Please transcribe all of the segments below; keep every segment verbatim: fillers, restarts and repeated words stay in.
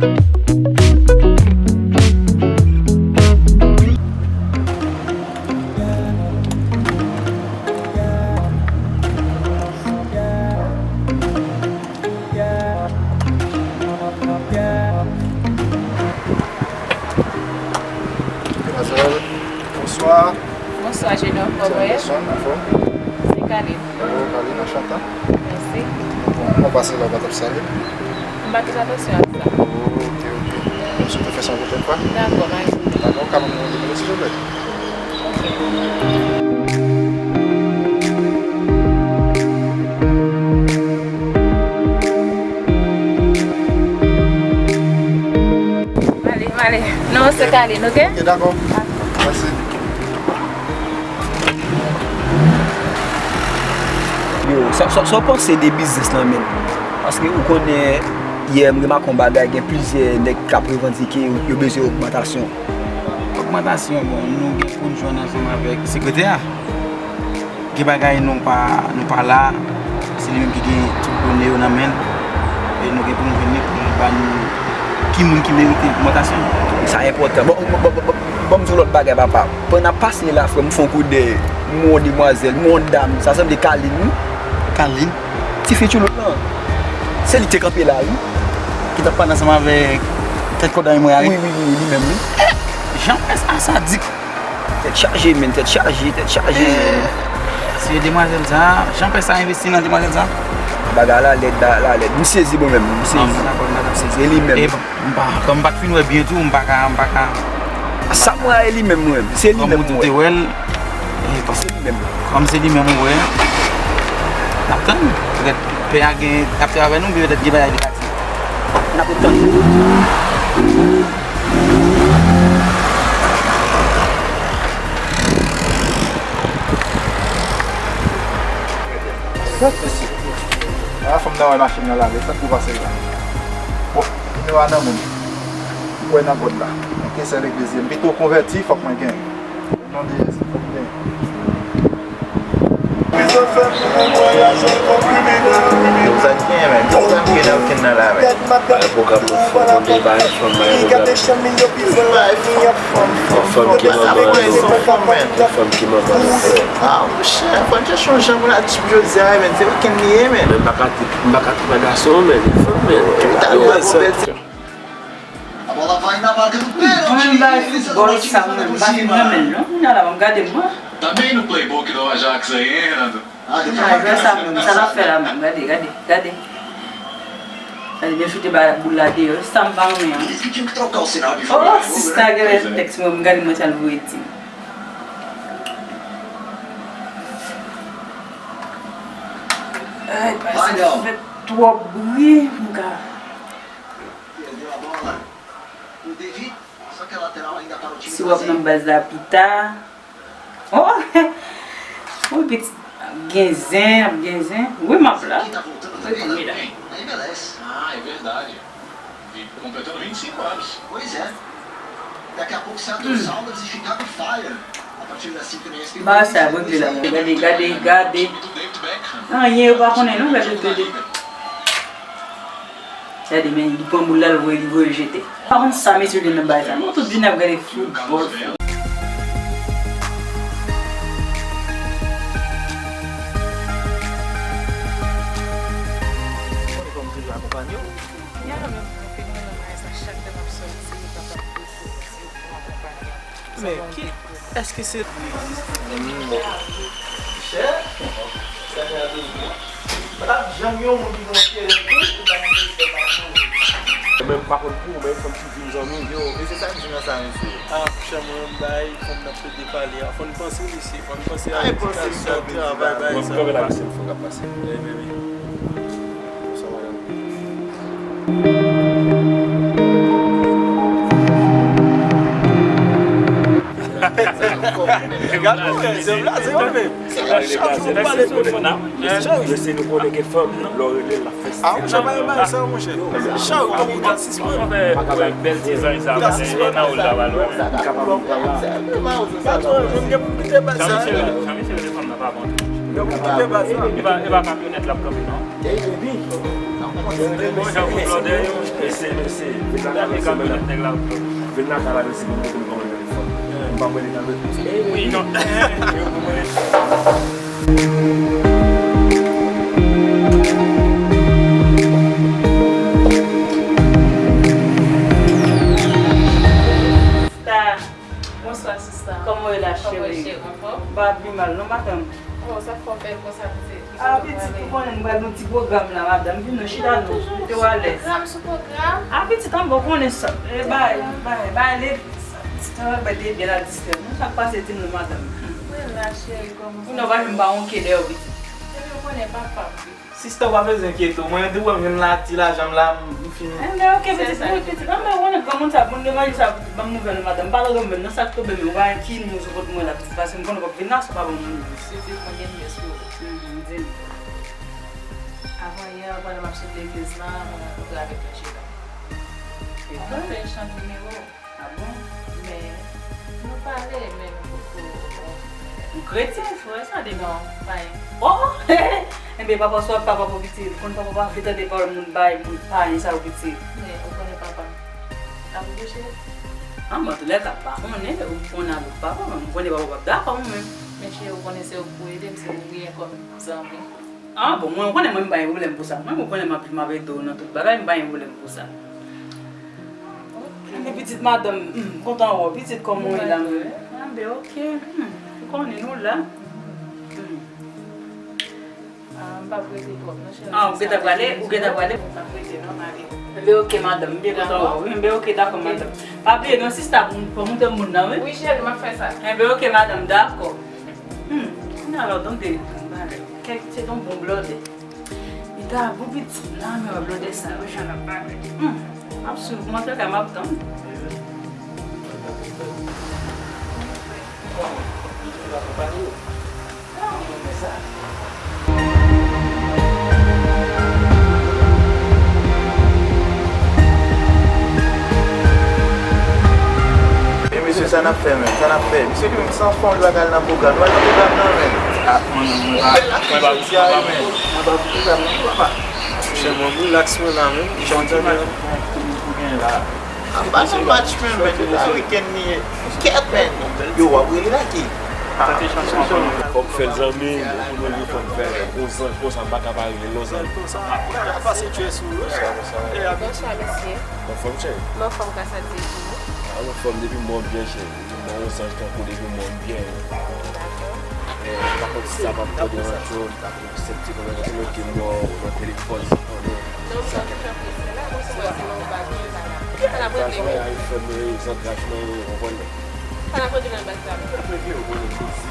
Bonswa. Bonswa, jenòm, kòman w ye? Bonswa, anfòm? Se Kaline. Oh, Kaline, anchanta. Mèsi. Bon, mwen pase la, ou pa t ap salye m? M pa t fè atansyon ak sa. Oh, ok, ok. Bon, si w te fè sa yon pwochèn fwa? Dakò, pa gen pwoblèm. Dakò, ou ka ban m nimewo w, silvouplè? Ok. M ale, m ale. Non, se Kaline, ok? Ok, dakò. Dakò. Mèsi. Yo, sa, sa, sa w panse de biznis lan menm? Paske ou konnen, yè m remake yon bagay, gen plizyè nèg k ap revandike yo, yo bezwen ogmantasyon. Ogmantasyon, bon, nou gen pou n jwenn ansanm avèk sekretè a. Gen bagay nou pa, nou pa la, se li menm ki gen tout done yo nan men l. E nou gen pou nou jwenn li pou li ba nou ki moun ki merite ogmantasyon. Sa enpòtan. Bon, bon, bon, bon, bon, ban m di w lòt bagay, papa. Pandan n ap pase la, frè m, m fè yon koudèy, m wè yon demwazèl, m wè yon dam, sa sanble Kaline, wi. Kaline? Tifi Tchoulout lan. Se li ki te kanpe la, wi. Ki t ap pale ansanm avèk tèt kòdany mwen a, wi? Wi, wi, wi, li menm, wi. Jan fè sa, sadik. Tèt chaje, menn, tèt chaje, tèt chaje, menn. Se demwazèl sa, jan fè sa envesti nan demwazèl sa? Bagay la lèd, bagay la lèd. M sezi mwen menm, m sezi. M sezi, e li menm. E bon, m pa, kòm m pa t fin wè byen tou, m pa ka, m pa ka. Sa m wè a, e li menm mwen, se li menm mwen. Kòm ou di w te wè l, e bon. Se li menm. Kòm se li menm ou wè, n ap tann. Petèt pè a gen, ap travay nou, petèt gen bagay li ka di. N ap tann. Gad mesye. A, fanm nan wè machin nan lale, sa k pou pase la? Bon, nimewo a nan men m. M kwè nan God la. Mwen ke sèl eklezye m. Pito konvèti, fòk mwen genyen. Non de Jezi, fòk mwen genyen. Yo, sa k genyen, menm? Ki pwogram ki nan ken nan la, menm? Ay, pwogram nou fè, nou bay fanm, bay pwogram. Bay fanm. Yon fanm ki manman li. Yon fanm ki manman li. Ah, monchè, fò n chèche yon jan pou n atib jodi a, menm. Se weekend li ye, menm. Men m pa ka, m pa ka trete gason, menm. Fanm, menm. Yo, wè sa. Mwen menm bay foutbòl sa, mwen menm, m pa fin renmen l non. Kounye a la, ban m gade mwen. Também no playbook do Ajax aí, hein, Renato? Ah, jwè sa menm, sa l ap fè la menm? Gade, gade, gade. Gade, byen choute ba boul la deyò. Sa m pa renmen an. Oh, sista, genlè tèks mwen, m gade mwen sa l voye di m. Ay, pase fè twòp bri, m ka. Si w ap nan baz la pita. Oh! Wi, pitit, ap gen zen, ap gen zen. Wi, m ap la. Wi, m ap la. Bagay sa ap regle la, mwen. Gade, gade, gade. Anyen yo pa konnen, non, gade, gade. Gade, men, li pran boul la, li voye, li voye l jete. Pa konn sa mesye yo gen nan bagay sa. Nou tout vin ap gade foutbòl. Men ki, èske se... Chè? Sa fè anpil byen. Pa t ap janm gen yon moun ki gen yon keren tou, ou pa t vle fè pa tou. Mwen menm, m pa konn pou ou, men fanm ki vin zanmi. Yo, e se sa m di nan sa, mesye. Ah, monchè, mwen menm, bay, fanm nan plede pale a. Fò n panse, mesye, fò n panse a ti kal sa, travay, bay sa. Mwen, m kanpe la, mesye, m fò k ap pase. Wi, wi, wi. Bonswa, madanm. Gade, se blaze yo menm. Chak jou ou pale telefòn nan. Mesye, nou konnen gen fanm, lè w rele l, l ap fè sa. Ah, monchè, pa bay sa, monchè. Chak jou ou ta sispann. Bèl ti zanj sa, nan ou l ta pral wè. Jan misye rele fanm nan pa bon. Jan misye rele fanm nan pa bon. Li pa, li pa kamyonèt l ap kanpe, non. Mesye, mesye, vin lakay la, mesye, mwen la. Vin lakay la, mesye, mwen kote m kòmanse telefòn. M pa pran li nan men. Wi, non. Sista. Bonswa, sista. Kòman w ye la, cheri? Kòman w ye, cheri? Anfòm? M pa pi mal, non, madanm? Oh, sa fè w bèl konsa, pitit. Ah, pitit, ou konnen nou pral nan ti pwogram la, madanm. Vin, nou chita, nou mete w alèz. Pwogram sou pwogram. Ah, pitit, anba, ou konnen sa. E, bay, bay, bay, legliz sa. Pitit, anba, bay, te byen la, distrè. Nou, sa k pase, di m non, madanm. Mwen la, cheri, kòman sa? Ou nan pa janm pa wonke dèyè w, pitit. Epi, ou konnen papa m. Sista, w pa bezwen enkyete w. Mwen, depi w wè m jwenn la, ti lajan m la, m, m fin. Enben, oke, pitit, wi, pitit. Anben, ou konnen granmoun sa, moun de manje sa, ban m nouvèl, madanm. M pa tande w menm, nan sa k tonbe m, ou pa gen ki news ou pot mwen la, pitit, paske m konnen w p ap vin la, si w pa ban m nouvèl. Pitit, mwen gen news pou ou. Mhm, di m. Avan yè, pandan m ap sot legliz la, mwen rankontre avèk yon jèn. Mwen fè echanj nimewo. Ah bon? Men, nou pale, men nou poko. Ou kretyen, frè, sa depan. Non, payen. Oh! Enben, papa, swa papa pou pitit. Konn papa pa vle tande pawòl moun bay, moun payen sa yo pitit. Men, ou konnen papa m. Ap bouche? Ah, mwen, antoulèka, m pa konnen, ou konnen avèk papa, men m konnen papa p ap dakò, mwen menm. Men, cheri, ou konnen se ou k pou ede m, se ou m genyen kòm zanmi. Ah, bon, mwen, ou konnen mwen, m pa gen pwoblèm pou sa. Mwen, ou konnen m ap, m ap ede w nan tout bagay, m pa gen pwoblèm pou sa. Enben, pitit madanm, hmm, kontan wè w, pitit, kòman w ye la menm? Enben, oke, hmm, ou konnen nou la. Hmm. Ah, m p ap rete twòp, non, cheri. Ah, ou gentan prale? Ou gentan prale? M p ap rete, non, m ale. Enben, oke, madanm, m byen kontan wè w, wi. Enben, oke, dakò, madanm. Pa bliye, non, sista, pou, pou moute moun nan, wi. Wi, cheri, m ap fè sa. Enben, oke, madanm, dakò. Hmm, kounye a la, w tande, kèk se yon bon blòdè. Li ta bon pitit la, men wè blòdè sa yo, jan l ap bagay. Hmm, m ap swiv, mwen, antouka, m ap tann. E mesye, sa n ap fè menm? Sa n ap fè? Misye li menm san fon, li pa ka al nan pwogram. Li pa al nan pwogram nan menm. Ah, mwen menm, mwen pa, mwen pa, mwen pa, mwen pa pou pwogram nan, papa. Monchè, mwen rilaks mwen la menm. Jan w tande la. Ap pase match, men, men, tout la wikenn li ye. Kèt, men. Yo, w ap rele la ki? Fò m fè l zanmi m, pou nou li fò m fè l. Yon zanj konsa, m pa ka pa rele l yon zanj. Ap pase tchè sou yo. Bonswa, mesye. Anfòm, cheri? M anfòm, gras a Dye, e ou? Ah, m anfòm, depi m wè w m byen, cheri. Depi m wè yon zanj tankou, depi m wè w m byen. Dakò. Eh, m pa konn si sa p ap twò deranj ou, m ta Sèt ti konvèsasyon ke m wè w nan telefòn. Non, m pa touche apresye la, bon, se mwen ki nan yon baz mwen la. Sa n ap regle, wi. Sa n ap regle, wi, zantraj mwen, wi, w konprann. Sa n ap regle nan baz la, wi. N ap regle, w konnen, plezi,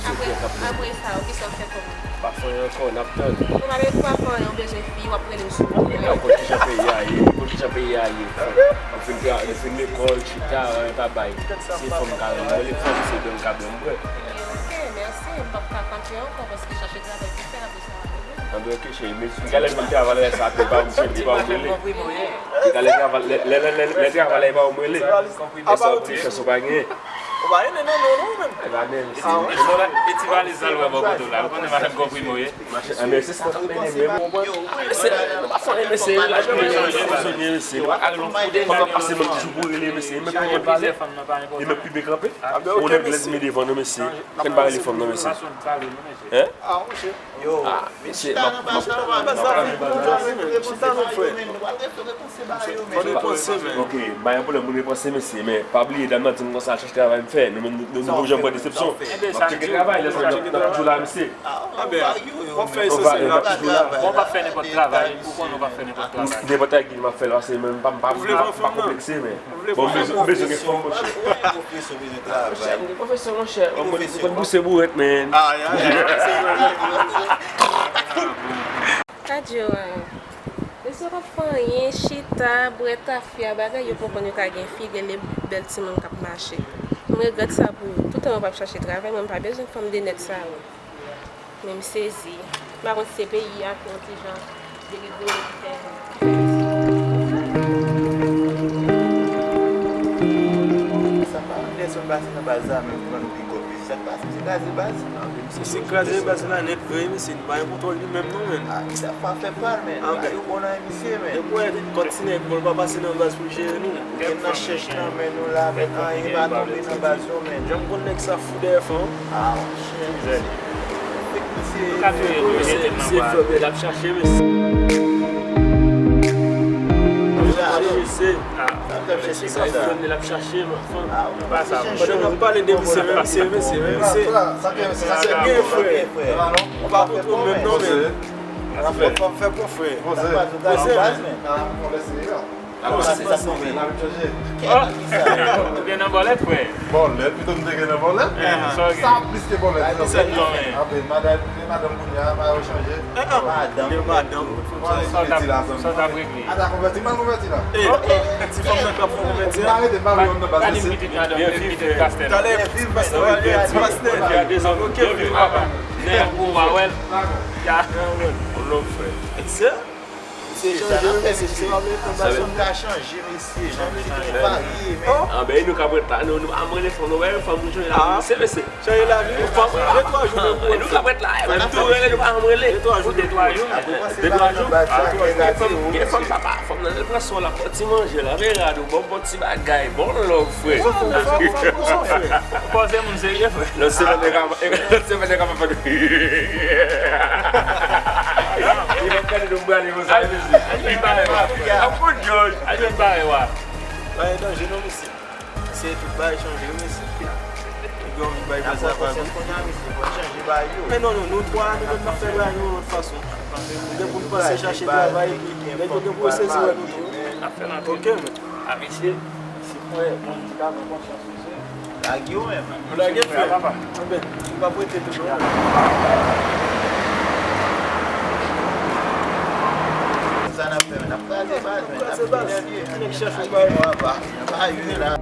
se kè k ap. Apre sa, ou, kisa w fè kòm? Pa fè anyen ankò, n ap tann. Ou pa, ou pa fè anyen, ou bezwen fi, w ap rele m sou wout mwen. Ou konn kijan peyi a ye, ou konn kijan peyi a ye. Ou fin tra-, ou fin lekòl, chita, anyen pa bay. Se fò m ka rele, mwen, lè fò m se dòm ka bè m bwè. Ok, mèsi, m p ap ka kanpe ankò, paske chache travay pou fè apre sa. Anben, ok, cheri, men si galè vin travay la, sa te pa ou m cheri, pa ou m rele. Galè travay, lè, lè, lè, lè, lè travay la, e pa ou m rele. E sa ou te chans ou pa genyen. Ou pa rele non, non, non, menm. E pa menm, si. E ti valiz la, l wè bò kote w la. Ou konnen madanm konprime w ye. Anben, se sa k ap mennen menm. Mesye, nou pa fè anyen, mesye, laj mwen, mesye, nou pa ka, kòman pase menm toujou pou rele, mesye, e menm pi byen pale, e menm pi byen kanpe. Ou nèg lèzmi devan nou, mesye. Fè n pa rele fanm nan, mesye. Hein? Ah, mesye, m ap, m ap, ok, m pa gen pwoblèm, moun repanse, mesye, men pa bliye, dam nan di m konsa, al chache travay m fè. Nou menm, nou, nou, nou janm pran desepsyon. M ap tcheke travay, lè sa, n ap, n ap toujou la, mesye. Anben, w ap fè esansyèl la. Bon, w pa fè nenpòt travay, ou konnen w pa fè nenpòt travay. Nenpòt travay ki m ap fè la, se menm, m pa, m pa, m pa, m pa konplekse, men. Bon, m bezwen, m bezwen gen fanm, monchè. Monchè, m gen pwofesyon, monchè. Ou konn, ou konn pouse bourèt, men. Sa di yo a. Mesye yo p ap fè anyen, chita, bwè tafya, bagay yo konprann yo ka gen fi, gen de bèl timoun k ap mache. M regrèt sa pou yo. Toutan yo p ap chache travay, mwen m pa bezwen fanm de nèt sa yo. Men m sezi. M pa konn si se peyi a ki yon ti jan delivre yo ki fè, ki fè m sezi. Sa pa Anderson pase nan baz la menm pou ban nou pikòp, mesye, sa k pase? Se kraze baz? Se, se kraze baz la nèt vre, mesye. Nou pa gen kontwòl li menm non, menn. Ah, li ta pa fè pa l, menn. Ah, baz yo bon nan misye, menn. E kwè, kòm ti nèg, bon, l pa pase nan baz pou l jere nou. Gen nan chèch nan men nou la, menn. Anyen pa tonbe nan baz yo, menn. Jan m konn nèg sa fou dèyè fan. Ah, monchè. Fèk misye. Nou ka touye nou, misye, misye fè bèl ap chache, mesye. Misye. Mesye sa fè l ap chache, man. Pandan n ap pale de misye, men misye, mesye, men misye. Misye gen frè. Ou pa konprann menm non, men. Fè pou frè. Poze. Ou gen nan bòlèt, frè? Bòlèt, pito m te gen nan bòlèt. Sa plis ke bòlèt. Anben, madanm, madanm kounye a, pa yo chanje. Madanm. Sa w t ap regle? Ata konvèti, m al konvèti la. Ti fanm nan k ap fè konvèti a. Pa rete, pa rete nan baz la. Talè, ti pastè, ti pastè. Oke, papa. Nèg ou pa wè l. Ya. Yon lòt frè. Se, se chanje, mesye, se pa vle konvèti. Sa ka chanje, mesye. Jan misye te varye, men. Anben, nou ka pran tan, nou, nou pa mwen fanm, nou wè fanm nou jwenn la, mesye, mesye. Chanje lavi. Fòk de twa jou menm pou nou ka pèt la, menm tou rele nou pa janm rele. De twa jou, de twa jou. De twa jou. Gen fanm, gen fanm papa, fanm nan pran swen la, bon ti manje la, men rad ou, bon, bon ti bagay, bon love, frè. Pòze moun serye, frè. Lòt semèn nèg a, lòt semèn nèg a pa fè. Li menm gade nou brale konsa, mesye. Ap kout jòj. Al jwenn bare wa. Pa gen danje non, mesye. Se tout bagay chanje, wi, mesye. Nèg yo anvi bay konsa, pa konsyans kounye a, mesye, fò n chanje bagay yo. Men non, non, nou twa, nou menm n ap fè bagay nou yon lòt fason. Nou gen pou n panse chache travay, epi nèg yo gen pou yo sezi wè nou tou. N ap fè l antre. Oke, men. A, mesye, si frè, moun ki ka pran konsyans, mesye. Lage yo menm. Ou lage, frè. Anben, nou p ap rete tou, non. Sa n ap fè, men n ap kraze baz, men n ap kraze baz. Nèg chèche yon bagay. Nan pa yo la.